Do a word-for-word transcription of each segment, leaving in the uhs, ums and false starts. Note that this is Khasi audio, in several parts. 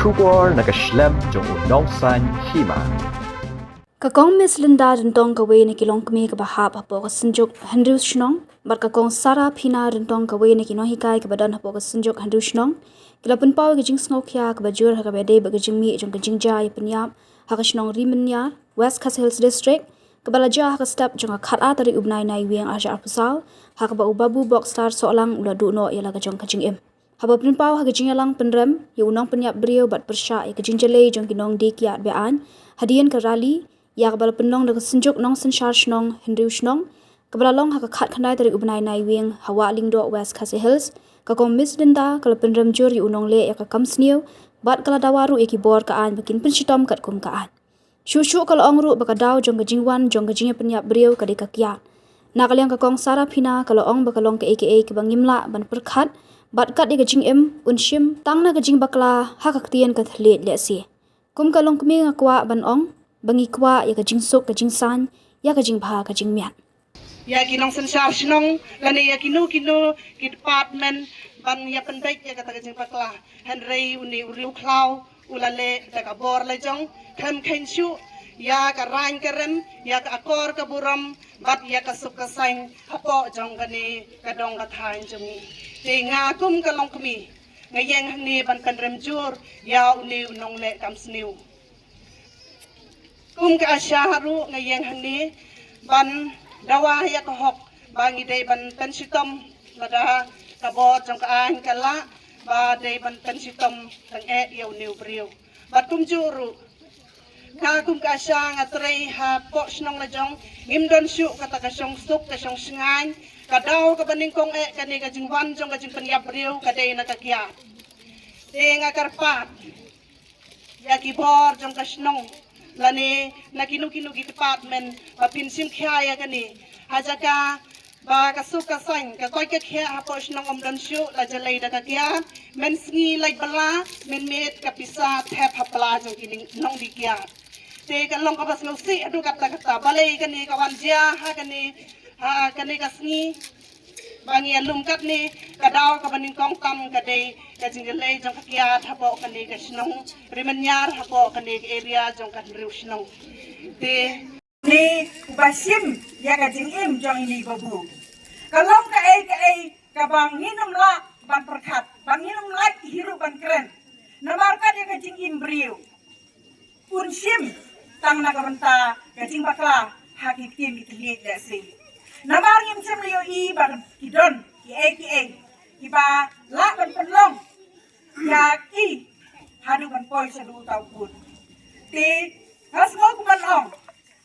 Khubor na ka shlem jong u nongsan hima. Ka Kong Miss Linda Ryntong, kawei na ki longkmie kaba hap hapoh ka Synjuk Hynriew Shnong, bad ka Kong Sarah Phina Ryntong, kawei na ki nonghikai kaba don hapoh ka Synjuk Hynriew Shnong, ki la pynpaw ïa ka jingsngewkhia kaba jur ha kaba ïadei bad ka jingmih jong ka jingjia ïapynïap ha ka shnong Ri Mynniar, West Khasi Hills District, kaba la jia ha ka step jong ka khatar tarik u bnai Naiwieng arhajar arphew saw, ha kaba u Babu Boxstar Sohlang u la duh noh ïa la ka jong ka jingim. Haba pynpaw ha ka jingïalang pynrem ïa u nongpynïap briew bad pyrshah ïa ka jingjylli jong ki nongdie kiad be-aiñ hadien ka rally ïa kaba la pynlong da ka Synjuk Nongsynshar Shnong Hynriew Shnong, kaba la long ha ka khatkhyndai tarik u bnai Naiwieng ha Wah Lyngdoh, West Khasi Hills, ka Kong Miss Linda ka la pynrem jur ïa u nongleh ïa ka kam sniew bad ka la dawa ruh ïa ki bor ka aiñ ba kin pynshitom katkum ka aiñ. Shuh shuh ka la ong ruh ba ka daw jong ka jingwan jong ka jingïapynïap briew ka dei ka kiad. Na ka liang ka Kong Sarah Phina ka la ong ba ka long kaei kaei kaba ngim lah ban pyrkhat bad kat ïa ka jingim un shim tang na ka jingbakla ha ka ktien ka thylliej lehse. Kum ka longkmie nga kwah ban ong ba ngi kwah ïa ka jingsuk ka jingsaiñ, ïa ka jingbha ka jingmiat. Ïa ki nongsynshar shnong lane ïa kino kino ki department ban ïa pynbeit ïa kata ka jingbakla. Hynrei une u riewkhlaw u la leh da ka bor la jong, khlem kheiñ shuh ïa ka rain ka rem, ïa ka akor ka burom bad ïa ka suk ka saiñ hapoh jong kane ka dong ka thaiñ jong ngi. Te nga kum ka longkmie nga ïeng hangne ban pynrem jur ïa une u nongleh kam sniew. Kum ka ASHA ruh nga ïeng hangne ban dawa ïa ka hok ba ngi dei ban pynshitom lada ka bor jong ka aiñ ka lah ba dei ban pynshitom tang eh ïa une u briew. Bad kumjuh ruh nga kum ka ASHA nga trei hapoh shnong la jong, ngim don shuh kata ka shongsuk ka shongshngaiñ. Ka daw kaba nyngkong eh kane ka jingwan jong ka jingpynïap briew ka dei na ka kiad. Te nga kyrpad ïa ki bor jong ka shnong lane na kino kino ki department ba phin shim khia ïa kane, ha jaka ba ka suk ka saiñ ka koit ka khiah hapoh shnong ym don shuh, la jyllei da ka kiad. Mynsngi lait bylla, mynmiet ka pisa thep ha pla jong ki nongdie kiad. Te ka long kaba sngewsih haduh katta katta balei kane ka wan jia ha kane, ha kane ka sngi. Ba ngi ïalum katne, ka daw kaba nyngkong tam ka dei ka jingjyllei jong ka kiad hapoh kane ka shnong Ri Mynniar, hapoh kane ka area jong ka Hynriew Shnong. Te ne uba shim ïa ka jingim jong ine i Babu, ka long kaei kaei kaba ngin ym lah ban pyrkhat, ba ngin ym lah hi ruh ban kren. Namar kat ïa ka jingim briew un shim tang na ka bynta ka jingbakla ha ki ktien ki thylliej lehse. Namar ngim shym la ïohi ba ki don kiei kiei kiba lah ban pynlong ïa ki haduh ban poi shaduh uta u kut. Te nga sngew kum ban ong,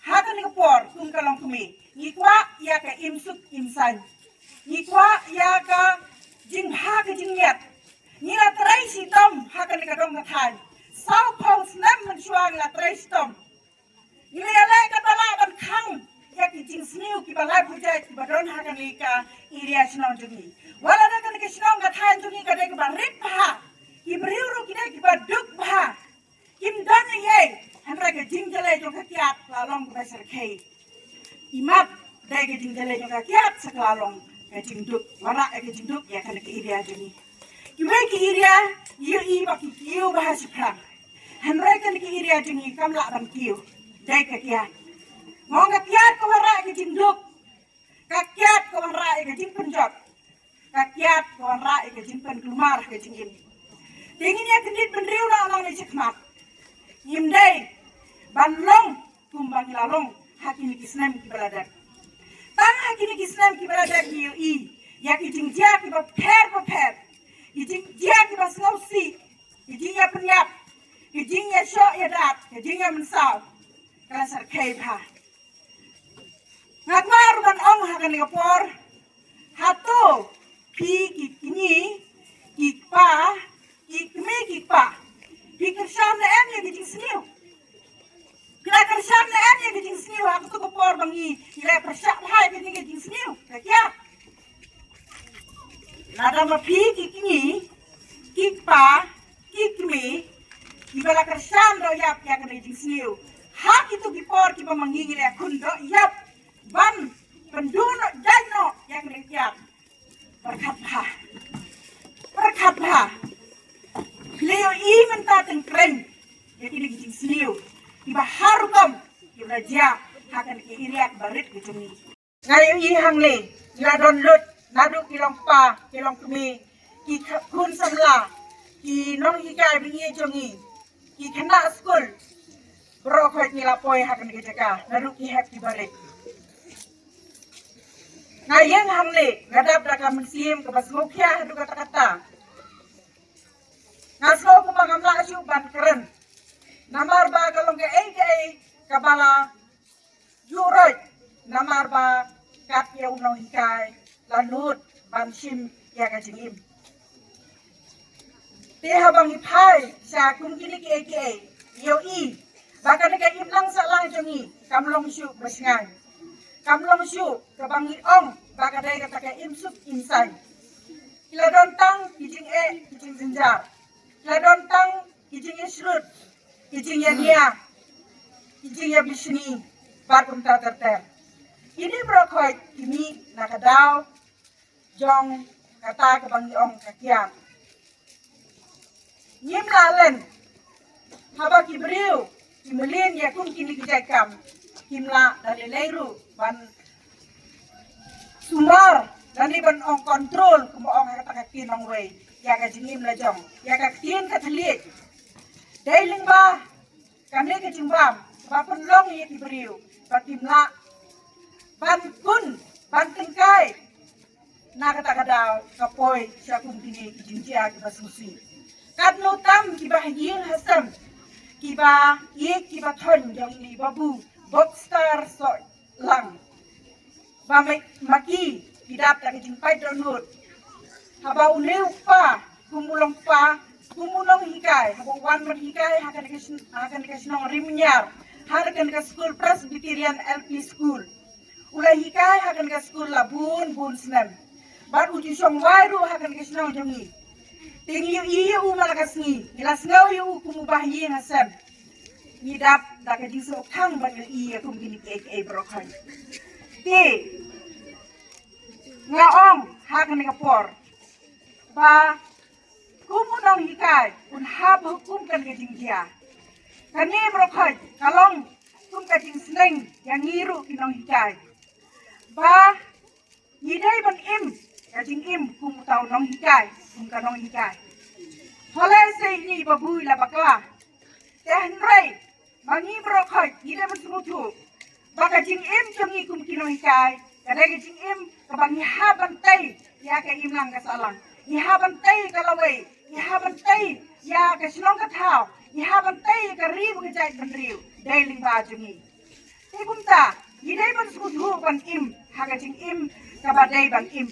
ha kane ka por kum ka longkmie ngi kwah ïa ka im suk im saiñ. Ngi kwah ïa ka jingbha ka jingmiat. Ngi la trei shitom ha kane ka dong ka thaiñ. Sawphew snem mynshuwa ngi la trei shitom. Ngi la ïaleh katba lah ban khang ïa ki jingsniew kiba lai pyrjait kiba don ha kane ka area shnong jong ngi. Wat la kane ka shnong ka thaiñ jong ngi ka dei kaba rit bha, ki briew ruh ki dei kiba duk bha. Kim don ei ei, hynrei ka jingjyllei jong ka kiad la long kaba shyrkhei. Imat dei ka jingjyllei jong ka kiad sa ka la long ka jingduk, wanrah ïa ka jingduk ïa kane ka area jong ngi. Kiwei ki area ïohi ba ki kiew bha shaphrang, hynrei kane ka area jong ngi kam lah ban kiew. Dei ka kiad. Mo, ka kiad ka wanrah ïa ka jingduk. Ka kiad ka wanrah ïa ka jingpynjot. Ka kiad ka wanrah ïa ka jingpynkulmar ka jingim. Te ngin ïa kyndit bynriew noh lang ne shakhmat. Ngim dei ban long kumba ngi la long ha kine ki snem kiba la dep. Tang ha kine ki snem kiba la dep ngi ïohi ïa ki jingjia kiba pher bapher, ki jingjia kiba sngewsih, ki jingïapynïap, ki jingïashoh ïadat, ki jingïamynsaw. Ka la shyrkhei bha. Nga kwah ruh ban ong ha kane ka por, hato phi ki kñi, ki kpa, ki kmie ki kpa, phi kyrshan ne em ïa ki jingsniew? Phi la kyrshan ne em ïa ki jingsniew ha kato ka por ba ngi, ngi la pyrshah bha ïa kine ki jingsniew? Ka kiad. Lada ma phi ki kñi, ki kpa, ki kmie kiba la kyrshan doh ïap ïa kane ka jingsniew, ha kito ki por kiba ma ngi ngi la khun doh ïap ban pynduh noh jaiñ noh ïa kane ka kiad. Pyrkhat bha. Pyrkhat bha. Phi la ïohi me Kumta tyngkrein ïa kine ki jingsniew kiba har rukom kiba la jia ha kane ka area kaba rit ka jong ngi. Nga ïohi hangne la don lut naduh ki long kpa, ki long kmie, ki khun samla, ki nonghikai ba ïeit jong ngi, ki khynnah skul. Baroh khoit ngi la poi ha kane ka jaka naduh ki hep kiba rit. Nga ïeng hangne nga dap da ka mynsiem kaba sngewkhia haduh katta katta. Nga sngew kumba ngam lah shuh ban kren namar ba ka long kaei kaei kaba la ïuh roit namar ba kat ïa u nonghikai la nud ban shim ïa ka jingim. Te haba ngi phai sha kum kine kiei kiei, ïohi ba kane ka imlang sahlang jong ngi kam long shuh ba shngaiñ, kam long shuh kaba ngi ong ba ka dei kata ka im suk im saiñ. Ki la don tang ki jingeh ki jingjynjar, ki la don tang ki jingïasyrut, ki jingïania, ki jingïabishni bad kumta ter ter. Kine baroh khoit ki mih na ka daw jong kata kaba ngi ong ka kiad. Ngim lah len haba ki briew ki mlien ïa kum kine ki jait kam, kim lah da lei lei ruh ban sumar lane ban ong control, kumba ong ha kata ka ktien nongwei, ïa ka jingim la jong, ïa ka ktien ka thylliej. Dei lyngba kane ka jingbam ba pynlong ïa ki briew ba kim lah ban kun ban tyngkai na kata ka daw ka poi sha kum kine ki jingjia kiba sngewsih. Katno tam kiba ha ïing ha sem, kiba ïeit kiba thoiñ jong i Babu Boxstar Sohlang, ba ma, ma ki ki dap da ka jingpait dohnud. Haba une u kpa kum u long kpa, kum u nonghikai, haba u wan ban hikai ha kane ka syn-, ha kane ka shnong Ri Mynñiar, ha kane ka skul Presbyterian L P School. U la hikai ha kane ka skul la bun bun snem. Bad u ju shong wai ruh ha kane ka shnong jong ngi. Te ngi ïohi ïa u man la ka sngi, ngi la sngew ïa u kum u bah ïing ha sem. Ngi dap da ka jingsngewkhang ban ïohi ïa kum kine kiei kiei baroh khoit. Te nga ong ha kane ka por ba kum u nonghikai un hap ha kum kane ka jingjia. Kane baroh khoit ka long kum ka jingsneng ïa ngi ruh ki nonghikai ba ngi dei ban im ka jingim kum uta u nonghikai, kum ka nonghikai. Hole sei ngi ba bui la bakla. Te hynrei ma ngi baroh khoit ngi dei ban sngewthuh ba ka jingim jong ngi kum ki nonghikai ka dei ka jingim kaba ngi hap ban tei ïa ka imlang ka sahlang, ngi hap ban tei ka lawei, ngi hap ban tei ïa ka shnong ka thaw, ngi hap ban tei ïa ka ri bad ka jaitbynriew. Dei lyngba jong ngi. Te kumta ngi dei ban sngewthuh ban im ha ka jingim kaba dei ban im.